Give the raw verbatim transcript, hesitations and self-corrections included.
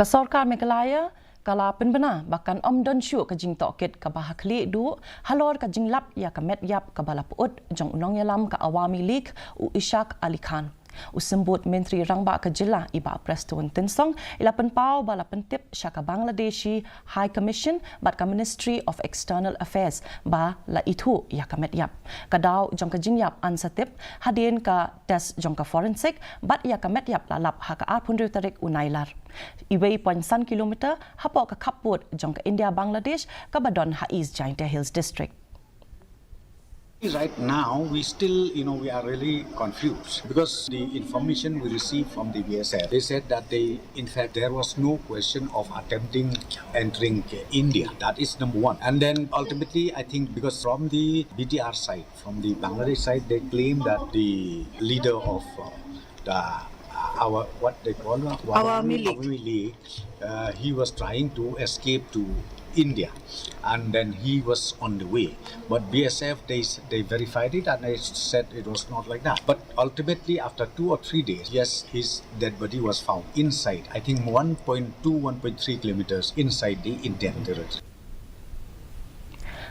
Ka sorkar Meghalaya ka la pynbna ba kan ym don shuh ka jingtohkit kaba ha khlieh duh halor ka jinglap ïa ka met ïap kaba la pyut jong u nongïalam ka Awami League u Ishaq Ali Khan. U Symbud Myntri Rangbah ka jylla i Bah Prestone Tynsong i la pynpaw ba la pyntip sha ka Bangladeshi High Commission bad ka Ministry of External Affairs ba la ithuh ïa ka met ïap. Ka daw jong ka jingïap yn sa tip hadien ka test jong ka forensic bad ïa ka met ïap la lap ha ka arphew tarik u Nailar. Iwei point san kilometer hapoh ka khappud jong ka India Bangladesh kaba don ha East Jaintia Hills District. Right now, we still, you know, we are really confused because the information we received from the B S F, they said that they, in fact, there was no question of attempting entering India. That is number one. And then ultimately, I think because from the B T R side, from the Bangladesh side, they claim that the leader of uh, the uh, our what they call uh, Awami League. Awami League, uh, he was trying to escape to India, and then he was on the way. But B S F, they s- they verified it and they said it was not like that. But ultimately, after two or three days, yes, his dead body was found inside, I think one point two, one point three kilometers inside the Indian territory.